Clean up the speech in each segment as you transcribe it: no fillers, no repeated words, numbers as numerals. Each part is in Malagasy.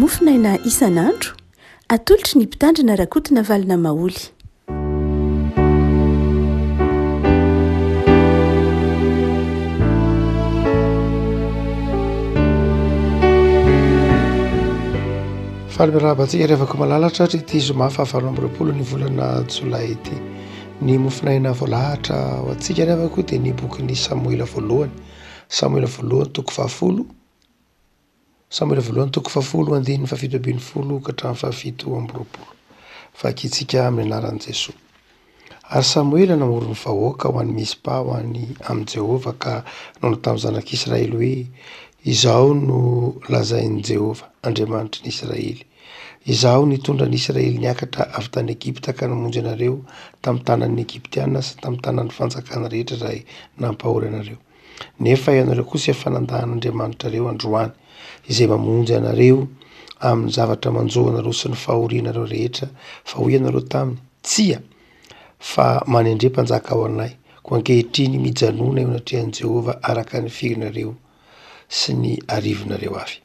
Mofonaina isan'andro, atolotry ny Mpitandrina Rakotonavalona Maholy. Faly miarahaba antsika ry havako malala tratry ity zoma fahavalo amby 20 ny volana jolay ity. Ny mofonaina voalahatra ho antsika ry havako dia ny bokin'ny Samoela voalohany. Samoela voalohany toko fahafolo, Samoela voalohany toko fahafolo andininy fahafito ambin'ny folo ka hatramin'ny fahafito amby 20. Vakintsika amin'ny anaran'i Jesoa. Ary Samoela namory ny vahoaka ho any Mizpa ho any amin'i Jehovah ka nanao tamin'ny zanak'Israely hoe, Izao no lazain'i Jehovah, Andriamanitry ny Israely, Izaho nitondra ny Israely niakatra avy tany Egypta ka namonjy anareo tamin'ny tanan'ny Egyptiana sy tamin'ny tanan'ny fanjakana rehetra izay nampahory anareo. Nefa ianareo kosa efa nandà an'Andriamanitrareo androany, izay mamonjy anareo amin'ny zavatra manjo anareo sy ny fahorianareo rehetra, fa hoy ianareo taminy, Tsia, fa manendre mpanjaka ho anay, koa ankehitriny mijanòna eo anatrehan'i Jehovah araka ny firinareo sy ny arivonareo avy.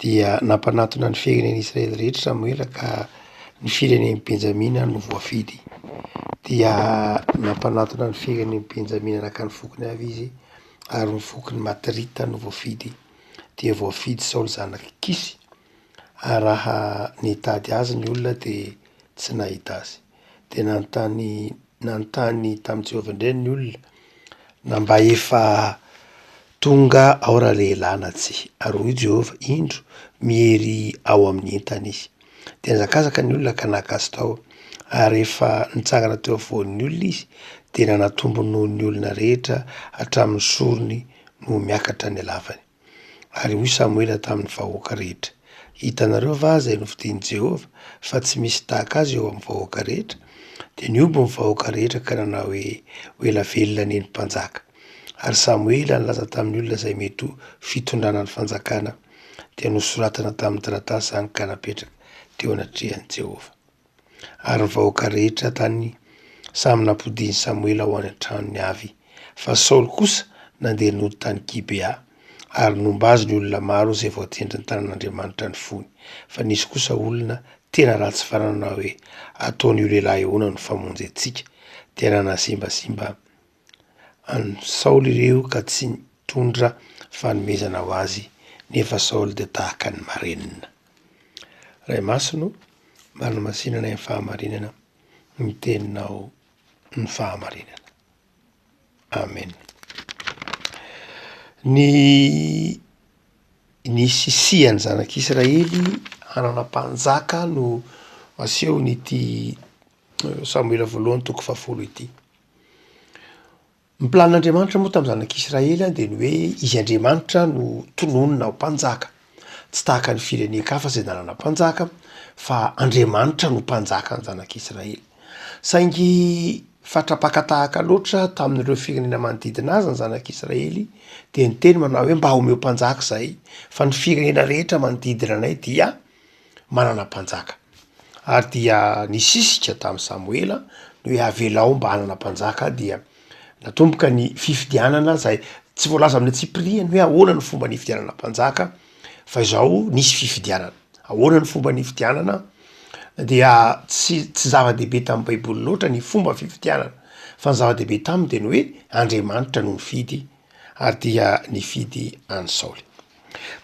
Dia nampanatona ny firenen'i Israely rehetra Samoela ka ny firenen'i Benjamina no voafidy. Dia nampanatona ny firenen'i Benjamina araka ny fokony avy izy, ary ny fokon'i Matrita no voafidy. Dia voafidy Saoly zanak'i Kisy, ary raha nitady azy ny olona dia tsy nahita azy. Dia nanontany nanontany tamin'i Jehovah indray ny olona na mba efa tonga ao ralehilahy na tsia. Ary hoy Jehovah, Indro, miery ao amin'ny entana izy. Dia nihazakazaka ny olona ka naka azy tao. Ary rehefa nitsangana teo afovoan'ny olona izy, dia nanatombo noho ny olona rehetra hatramin'ny sorony no miakatra ny halavany. Ary hoy Samoela tamin'ny vahoaka rehetra, Hitanareo va izay nofidin'i Jehovah, fa tsy misy tahaka azy eo amin'ny vahoaka rehetra? Dia nihoby ny vahoaka rehetra ka nanao hoe, Ho ela velona anie ny mpanjaka! Ary Samoela nilaza tamin'ny olona izay mety ho fitondrana ny fanjakana, dia nosoratana tamin'ny taratasy izany ka napetraka teo anatrehan'i Jehovah. Ary ny vahoaka rehetra tany samy nampodian'i Samoela ho any an-tranony avy. Fa Saoly kosa nandeha nody tany Gibea, ary nomba azy ny olona maro izay voatendrin'ny tanan'Andriamanitra ny fony. Fa nisy kosa olona tena ratsy fanahy nanao hoe, Ataon'io lehilahy ahoana no famonjy antsika? Dia nanazimbazimba an'i Saoly ireo ka tsy nitondra fanomezana ho azy, nefa Saoly dia tahaka ny marenina. Ray Masina o, manamasinana ny fahamarinana, ny teninao ny fahamarinana. Amen. Ny nisisihan'ny zanak'Israely hanana mpanjaka no asehon'ity Samoela voalohany toko fahafolo ity. Ny planin'Andriamanitra moa tamin'ny zanak'Israely dia ny hoe izy Andriamanitra no tononina ho mpanjaka. Tsy tahaka ny firenen-kafa izay nanana mpanjaka fa Andriamanitra no mpanjakan'ny zanak'Israely. Saingy fatra-paka tahaka loatra tamin'ireo firenena manodidina azy ny zanak'Israely dia niteny manao hoe mba omeo mpanjaka izahay fa ny firenena rehetra manodidina anay dia manana mpanjaka. Ary dia nisisika tamin'i Samoela ny hoe avelao mba hanana mpanjaka dia natomboka ny fifidianana zay tsy voalaza amin'ny antsipiriany hoe ahoana ny fomba nifidianana mpanjaka fa izao nisy fifidianana. Ahoana ny fomba nifidianana? Dia tsy tsy zava-dehibe tamin'ny baiboly loatra ny fomba fifidianana fa ny zava-dehibe taminy de ny hoe Andriamanitra no nifidy ary dia nifidy an'i Saoly.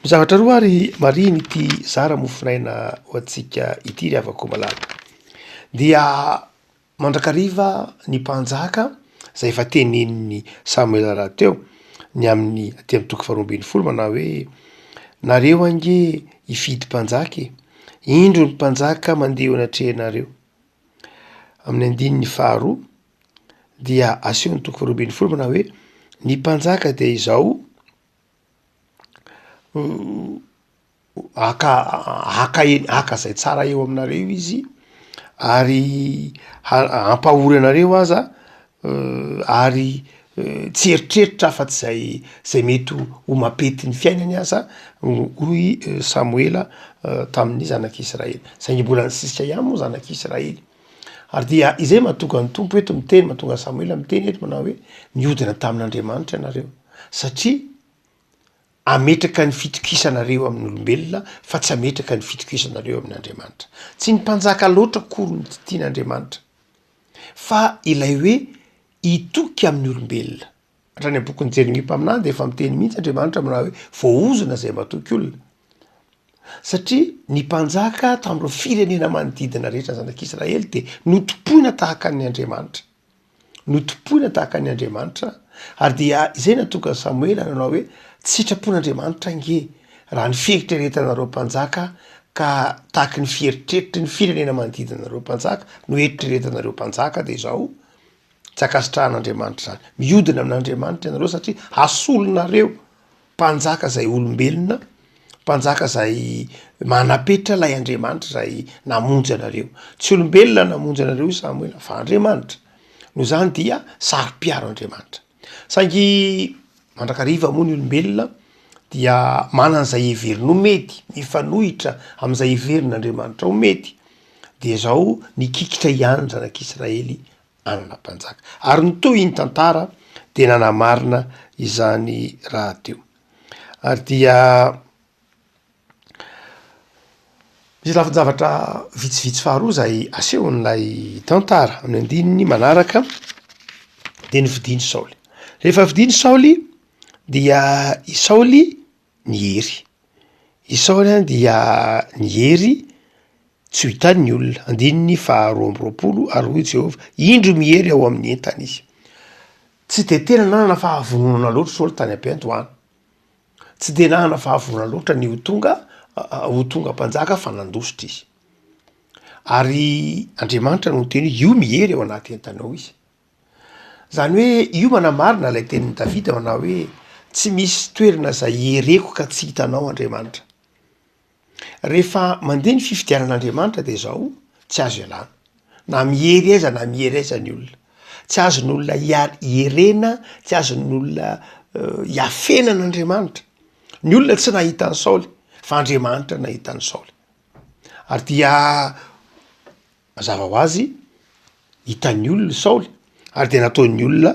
Ny zavatra roa ary marihina ity zara mofonaina ho antsika ity ry havako malala dia mandrakariva ny mpanjaka zay efa tenenin'i Samoela rahateo ny amin'ny aty amin'ny toko faharoa ambin'ny folo manao hoe nareo ange hifidy mpanjaka e, indro ny mpanjaka mandeha eo anatrehanareo. Amin'ny andininy faharoa dia asehon'ny toko faharoa ambin'ny folo manao hoe ny mpanjaka dia izao Haka haka eny haka izay tsara eo aminareo izy ary ha- hampahory anareo aza ary tsy hieritreritra afa-tsy zay zay mety ho ho mampety ny fiainany aza hoy Samoela tamin'ny zanak'Israely, saingy mbola nisisika ihany moa zanak'Israely ary dia izay mahatonga ny Tompo eto miteny, mahatonga an'i Samoela miteny eto manao hoe mihodina tamin'Andriamanitra ianareo satria. Hametraka ny fitokisanareo amin'ny olombelona fa tsy hametraka ny fitokisanareo amin'Andriamanitra. Tsy ny mpanjaka loatra akory no tsy tian'Andriamanitra fa ilay hoe hitoky amin'ny olombelona. Hatrany amin'ny bokin'i Jeremia mpaminany dia efa miteny mihitsy Andriamanitra manao hoe voaozona izay matoky olona. Satria ny mpanjaka tamin'ireo firenena manodidina rehetra ny zanak'Israely dia notompoina tahaka ny Andriamanitra. Notompoina tahaka ny Andriamanitra ary dia izay nahatonga an'i Samoela nanao hoe tsy sitrapon'Andriamanitra ange raha ny fieritreretanareo mpanjaka ka tahaky ny fieritreritry ny firenena manodidina anareo mpanjaka no eritreretanareo mpanjaka dia izao Tsy ankasitrahan'Andriamanitra izany. Mihodina amin'Andriamanitra ianareo satria hasolonareo mpanjaka izay olombelona, mpanjaka izay manapetra ilay Andriamanitra izay namonjy anareo. Tsy olombelona namonjy anareo i Samoela fa Andriamanitra. Noho izany dia saro-piaro Andriamanitra. Saingy mandrakariva moa ny olombelona dia manana izay heveriny ho mety, mifanohitra amin'izay heverin'Andriamanitra ho mety. Dia izao nikikitra ihany ny zanak'Israely anana mpanjaka. Ary ny tohin'ny tantara dia nanamarina izany rahateo. Ary dia misy lafin-javatra vitsivitsy faharoa izay asehon'ilay tantara amin'ny andininy manaraka dia ny fidin'i Saoly. Rehefa fidin'i Saoly dia i Saoly niery. I Saoly dia niery tsy ho hitan'ny olona. Andininy faharoa amby roapolo, Ary hoy Jehovah, Indro miery ao amin'ny entana izy. Tsy dia tena nanana fahavononana loatra Saoly tany am-piandohana. Tsy dia nanana fahavononana loatra ny ho tonga ho tonga mpanjaka fa nandositra izy. Ary Andriamanitra no niteny hoe io miery ao anaty entana ao izy. Zany hoe io manamarina ilay tenin'i Davida manao hoe tsy misy toerana izay hiereko ka tsy hitanao Andriamanitra. Rehefa mandeha ny fifidianan'Andriamanitra de zao, tsy azo ialana. Na miery aiza na miery aiza ny olona. Tsy azon'olona hiar- hierena, tsy azon'olona hiafenana Andriamanitra. Ny olona tsy nahita an'i Saoly fa Andriamanitra nahita an'i Saoly. Ary dia Mazava ho azy, hitan'ny olona i Saoly ary dia nataon'ny olona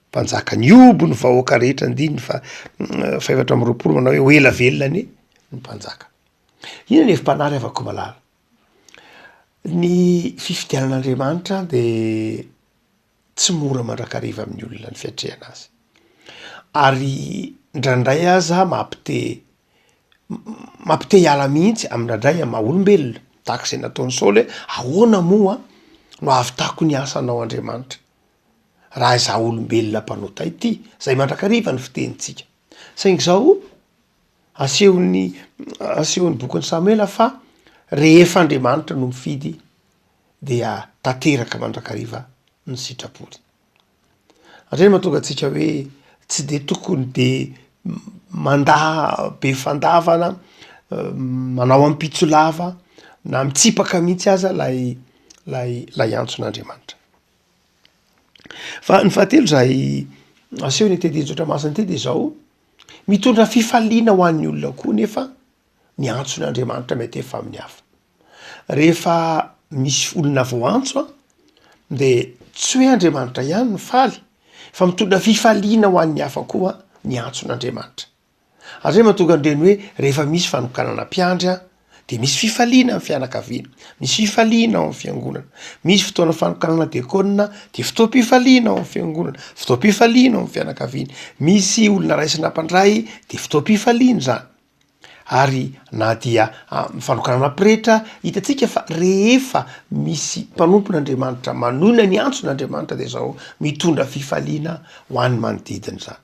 mpanjaka. Nihoby ny vahoaka rehetra, andininy fa fahefatra amby roapolo manao hoe ho ela velona anie ny mpanjaka. Inona ny hevi-panahy ry havako malala? Ny fifidianan'Andriamanitra dia tsy mora mandrakariva amin'ny olona ny fiatrehana azy, ary indraindray aza mampite mampite hiala mihitsy amin'indraindray amin'ny maha olombelona, tahaka izay nataon'i Saoly hoe ahoana moa no ahavitako ny asanao Andriamanitra raha izaho olombelona mpanota ity, zay mandrakariva ny fitenintsika, saingy izao asehon'ny asehon'ny bokin'i Samoela fa rehefa Andriamanitra no mifidy dia tanteraka mandrakariva ny sitrapony. Ary zay no mahatonga antsika hoe tsy de tokony de mandà be fandavana, manao ampitso lava na mitsipaka mihitsy aza lay lay lay antson'Andriamanitra. Fa ny fahatelo zay asehon'ity andinin-tsoratra masina ity de zao, mitondra fifaliana ho an'ny olona koa nefa ny antson'Andriamanitra mety efa amin'ny hafa. Rehefa misy olona voaantso an, de tsy hoe Andriamanitra ihany no faly fa mitondra fifaliana ho an'ny hafa koa ny antson'Andriamanitra. Ary zay mahatonga an'ireny hoe rehefa misy fanokanana mpiandry an, de misy fifaliana amin'ny fianakaviana, misy fifaliana ao amin'ny fiangonana, misy fotoana fanokanana diakona de fotoam-pifaliana ao amin'ny fiangonana, fotoam-pifaliana ao amin'ny fianakaviana, misy olona raisina mpandray de fotoam-pifaliana zany. Ary na dia amin'ny fanokanana pretra, hitantsika fa rehefa misy mpanompon'Andriamanitra manoina ny antson'Andriamanitra dia izao mitondra fifaliana ho an'ny manodidina izany.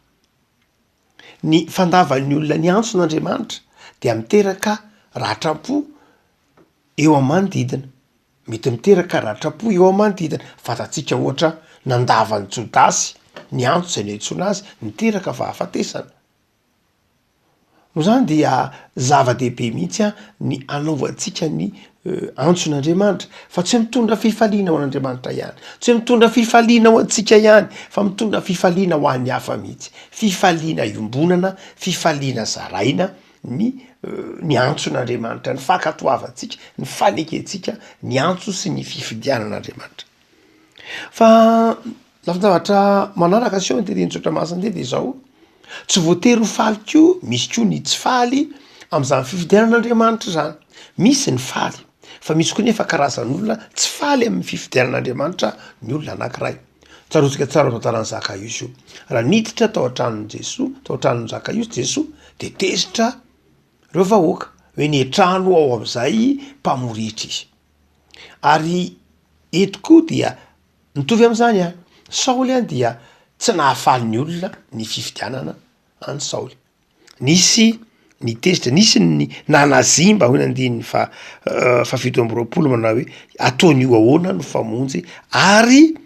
Ny fandavan'ny olona ny antson'Andriamanitra dia miteraka ratram-po eo amin'ny manodidina. Mety miteraka ratram-po eo amin'ny manodidina. Fantatsika ohatra nandavan'i Jodasy ny antso izay niantsoana azy, niteraka fahafatesana. Noho izany dia zava-dehibe mihitsy an ny hanaovantsika ny antson'Andriamanitra fa tsy hoe mitondra fifaliana ho an'Andriamanitra ihany, tsy hoe mitondra fifaliana ho antsika ihany fa mitondra fifaliana ho an'ny hafa mihitsy, fifaliana iombonana, fifaliana zaraina ny ny antson'Andriamanitra, ny fankatoavantsika, ny fanekentsika ny antso sy ny fifidianan'Andriamanitra. Fa lafin-javatra manaraka asehon'ity andinin-tsoratra masina ity dia izao. Tsy voatery ho faly koa, misy koa ny tsy faly am'zany fifidianan'Andriamanitra zany. Misy ny faly, fa misy koa nefa karazan'olona tsy faly amin'ny fifidianan'Andriamanitra ny olona anankiray. Tsaroantsika tsara io tantaran'i Zakaiosy io. Raha niditra tao an-tranon'i Jesoa, tao an-tranon'i Zakaiosy Jesoa de tezitra reo vahoaka hoe niantrano ao am'zay mpamory hetra izy. Ary eto koa dia mitovy am'zany ihany, Saoly an dia tsy nahafaly ny olona ny fifidianana an'i Saoly. Nisy ny tezitra, nisy ny nanazimba hoy ny andininy faha fahafito amby 20 manao hoe ataon'io ahoana no famonjy ary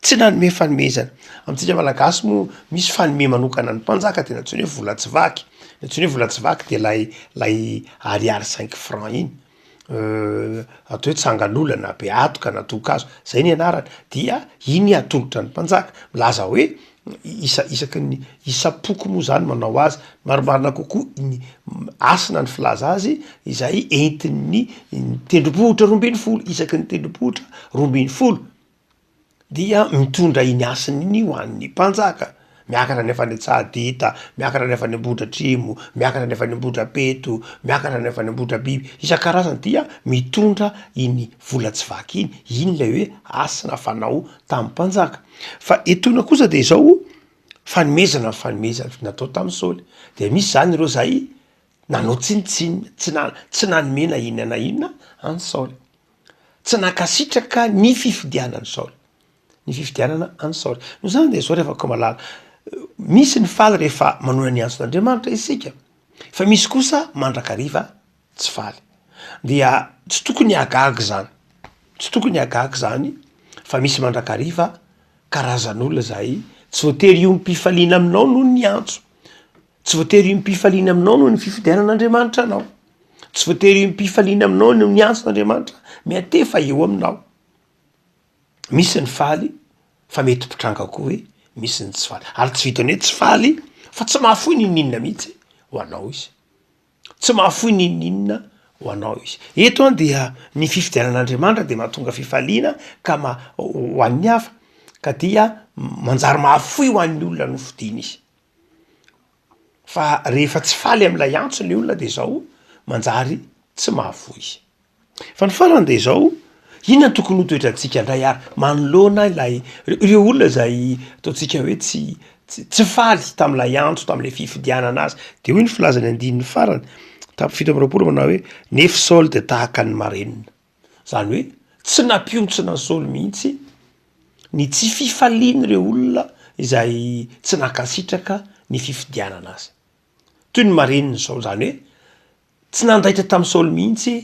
tsy nanome fanomezana. Amintsika malagasy moa misy fanome manokana ny mpanjaka de nantsoiny hoe vola tsy vaky, ny antsoiny hoe vola tsy vaky de lay lay ariary cinq franc iny. Atao hoe tsangan'olona na beatoka na tohokazo, zay ny anarany, dia iny atolotra ny mpanjaka, milaza hoe isa- isaky ny isam-poko moa zany manao azy, marimarina kokoa ny hasina ny filaza azy izay entin'ny tendrombohitra 12, isaky ny tendrombohitra 12. dia mitondra iny hasina iny ho an'ny mpanjaka, miakatra any avy any Antsahadinta, miakatra any avy any Ambohidratrimo, miakatra any avy any Ambohidrapeto, miakatra any avy any Ambohidrabiby, isan-karazany dia mitondra iny vola tsy vaky iny, iny ilay hoe hasina fanao tamin'ny mpanjaka. Fa etoana kosa de izao, fanomezana ny fanomezana natao tamin'i Saoly, de misy zany ireo zay nanao tsinontsinona, tsy na- tsy nanome na inona na inona an'i Saoly. Tsy nankasitraka ny fifidianan'i Saoly, ny fifidianana an'i Saoly. Noho izany dia izao ry havako malala, misy ny faly rehefa manohy ny antson'Andriamanitra isika, fa misy kosa mandrakariva tsy faly. Dia tsy tokony hahagaga izany, tsy tokony hahagaga izany fa misy mandrakariva karazan'olona izay tsy voatery hiombom-pifaliana aminao noho ny antso. Tsy voatery hiombom-pifaliana aminao noho ny fifidianan'Andriamanitra anao. Tsy voatery hiombom-pifaliana aminao noho ny antson'Andriamanitra miantefa eo aminao. Misy ny faly fa mety mpitranga koa hoe misy ny tsy faly. Ary tsy vitan'ny hoe tsy faly fa tsy mahafoy n'inon'inona mihitsy ho anao izy. Tsy mahafoy n'inon'inona ho anao izy. Eto an dia ny fifidianan'Andriamanitra dia mahatonga fifaliana ka ma- ho an'ny hafa ka dia manjary mahafoy ho an'ny olona nofidiny izy. Fa rehefa tsy faly amin'ilay antso le olona de zao manjary tsy mahafoy. Fa ny farany de zao, inona no tokony ho toetrantsika indray ary manoloana ilay ireo olona izay ataontsika hoe tsy tsy faly tamin'ilay antso, tamin'ilay fifidianana azy. De hoy ny filazan'ny andininy farany, tamin'ny 27 manao hoe nefa Saoly de tahaka ny marenina. Izany hoe tsy nampihontsina an'i Saoly mihitsy ny tsy fifalian'ireo olona izay tsy nankasitraka ny fifidianana azy. Toy ny marenina i Saoly, izany hoe tsy nandaitra tamin'i Saoly mihitsy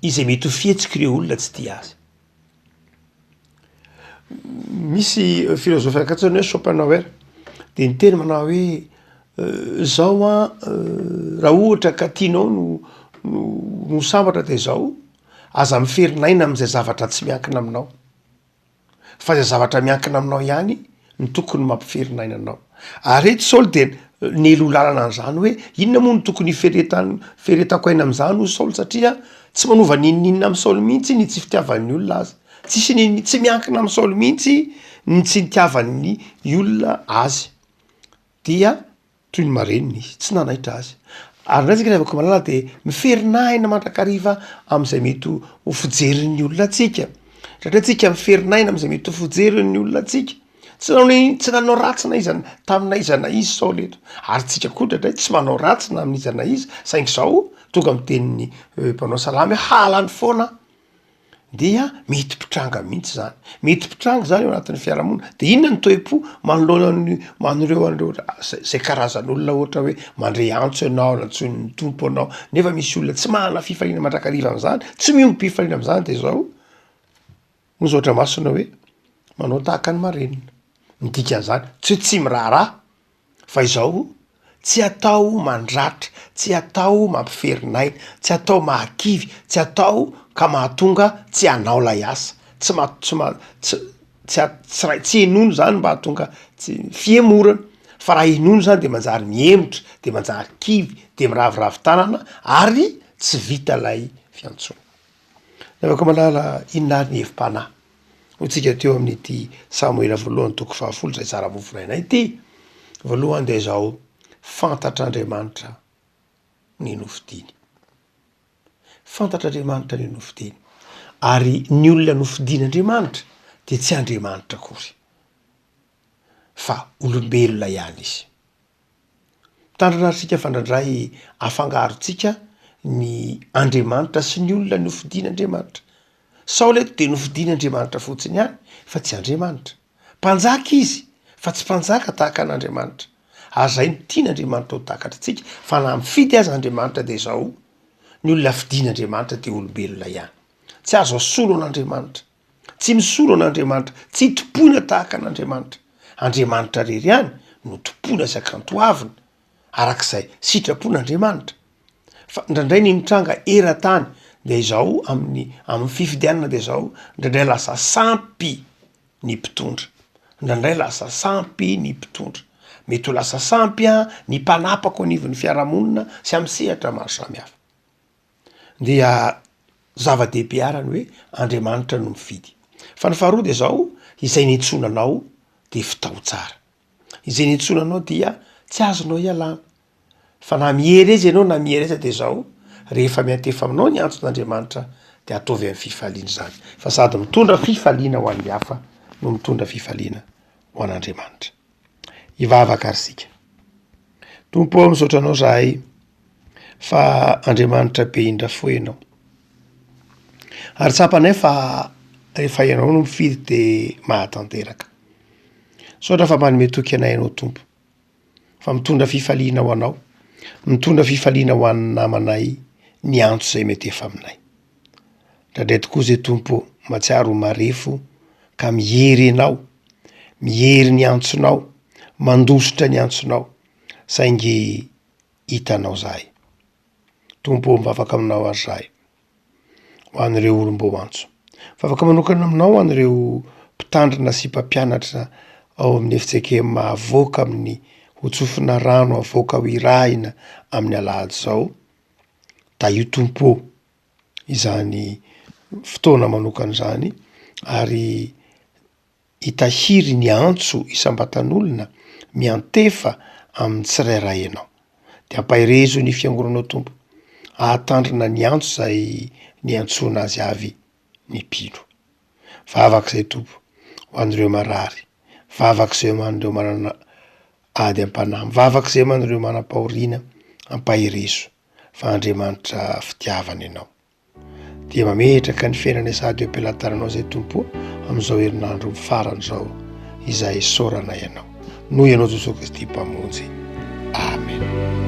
izay mety ho fihetsik'ireo olona tsy tia azy. Misy filôzôfa antsoina hoe Schopenhauer de niteny manao hoe zao an raha ohatra ka tianao no no ho sambatra de zao, aza miferinaina am'zay zavatra tsy miankina aminao, fa zay zavatra miankina aminao ihany no tokony mampiferinaina anao. Ary eto Saoly de nialoha lalana an'zany hoe inona moa no tokony hiferetan- hiferetako aina am'zany hoy Saoly satria tsy manova n'inon'inona am'Saoly Saoly mihitsy ny tsy fitiavan'ny olona azy, tsisy n'in- tsy miankina am'Saoly mihitsy ny tsy nitiavan'ny olona azy, dia toy ny marenina izy, tsy nanaitra azy. Ary indray tsika ry havako malala de miferinaina mandrakariva am'zay mety ho fijerin'ny olona antsika, satria tsika miferinaina am'zay mety ho fijerin'ny olona antsika, tsy nanao ny tsy nanao ratsy na iza tamina iza na iza Saoly eto, ary tsika koa indraindray tsy manao ratsy na amin'iza na iza, saingy zao tonga amy tenin'ny mpanao salamo hoe halany foana aho. Dia mety mpitranga mihitsy zany, mety mpitranga zany ao anatin'ny fiarahamonina, de inona ny toe-po manoloana ny man'ireo an'ireo zay zay karazan'olona ohatra hoe mandre antso ianao, nantsoin'ny Tompo anao, nefa misy olona tsy manana fifaliana mandrakariva am'zany, tsy miombom-pifaliana am'zany de zao hoy ny soratra masina hoe manao tahaka ny marenina, ny dikan'zany tsy hoe tsy miraharaha Fa izao, tsy atao mandratra, tsy atao mampiferin'aina, tsy atao mahakivy, tsy atao ka mahatonga tsy hanao ilay asa, tsy ma- tsy ma- tsy tsy a- tsy ray- tsy henoina zany mba hahatonga tsy fihemorana, fa raha henoina zany de manjary mihemotra, de manjary kivy, de miraviravy tanana ary tsy vita lay fiantsoana. Namako malala, inona ary ny hevi-panahy? Hoy tsika teo amin'ity Samoela voalohany toko fahafolo izay tsara mofonaina ity. Voalohany dia izao, Fantatr'Andriamanitra ny nofidiny. Fantatr'Andriamanitra ny nofidiny. Ary ny olona nofidin'Andriamanitra dia tsy Andriamanitra akory fa olombelona ihany izy. Mitandrina ary isika fa indraindray afangarontsika ny Andriamanitra sy ny olona nofidin'Andriamanitra. Saoly eto dia nofidin'Andriamanitra fotsiny ihany fa tsy Andriamanitra. Mpanjaka izy fa tsy mpanjaka tahaka an'Andriamanitra. Ary izay no tian'Andriamanitra ho takatritsika fa na mifidy aza Andriamanitra dia izao, ny olona fidin'Andriamanitra dia olombelona ihany. Tsy azo asolo an'Andriamanitra. Tsy misolo an'Andriamanitra, tsy tompoina tahaka an'Andriamanitra. Andriamanitra irery ihany no tompoina sy akantoavina arak'izay sitrapon'Andriamanitra. Fa indraindray ny mitranga eran-tany dia izao amin'ny amin'ny fifidianana dia izao, indraindray lasa sampy ny mpitondra, indraindray lasa sampy ny mpitondra, mety ho lasa sampy an ny mpanapaka eo anivon'ny fiarahamonina sy amin'ny sehatra maro samihafa. Dia zava-dehibe ara ny hoe Andriamanitra no mifidy. Fa ny faharoa dia izao, izay niantsoana anao dia fitao tsara. Izay niantsoana anao dia tsy azonao ialana. Fa na miery aiza ianao na miery aiza dia izao, rehefa miantefa aminao ny antson'Andriamanitra dia ataovy amin'ny fifaliana izany. Fa sady mitondra fifaliana ho an'ny hafa no mitondra fifaliana ho an'Andriamanitra. Hivavaka ary isika. Tompo ô, misaotra anao zahay fa Andriamanitra be indra fo ianao. Ary tsapanay fa rehefa ianao no mifidy dia mahatanteraka. Misaotra fa manome toky anay ianao Tompo. Fa mitondra fifaliana ho anao, mitondra fifaliana ho an'ny namanay ny antso izay mety efa aminay. Indraindray tokoa izay Tompo ô, mahatsiaro ho marefo ka miery Anao, miery ny antsonao, mandositra ny antsonao, saingy hitanao zahay. Tompo ô, mivavaka aminao ary zahay. ho an'ireo olom-boantso. Vavaka manokana aminao ho an'ireo mpitandrina sy mpampianatra ao amin'ny fjkm avoaka amin'ny ho tsofina rano avoaka ho irahina amin'ny alahady izao. Tahio Tompo ô izany fotoana manokana izany ary hitahiry ny antso isam-batan'olona miantefa amin'ny tsirairay ianao. Dia ampaherezo ny fiangonanao Tompo, ahatandrina ny antso izay niantsoana azy avy ny mpino. Vavaka izay Tompo ho an'ireo marary, vavaka izay ho an'ireo manana ady am-panahy, mivavaka izay ho an'ireo manam-pahoriana, ampaherezo fa Andriamanitra fitiavana ianao. Dia mametraka ny fiainanay sahady eo am-pelatananao izay Tompo amin'izao herinandro farany izao izay isaoranay Anao. Noho Ianao Jesoa Kristy Mpamonjy. Amen.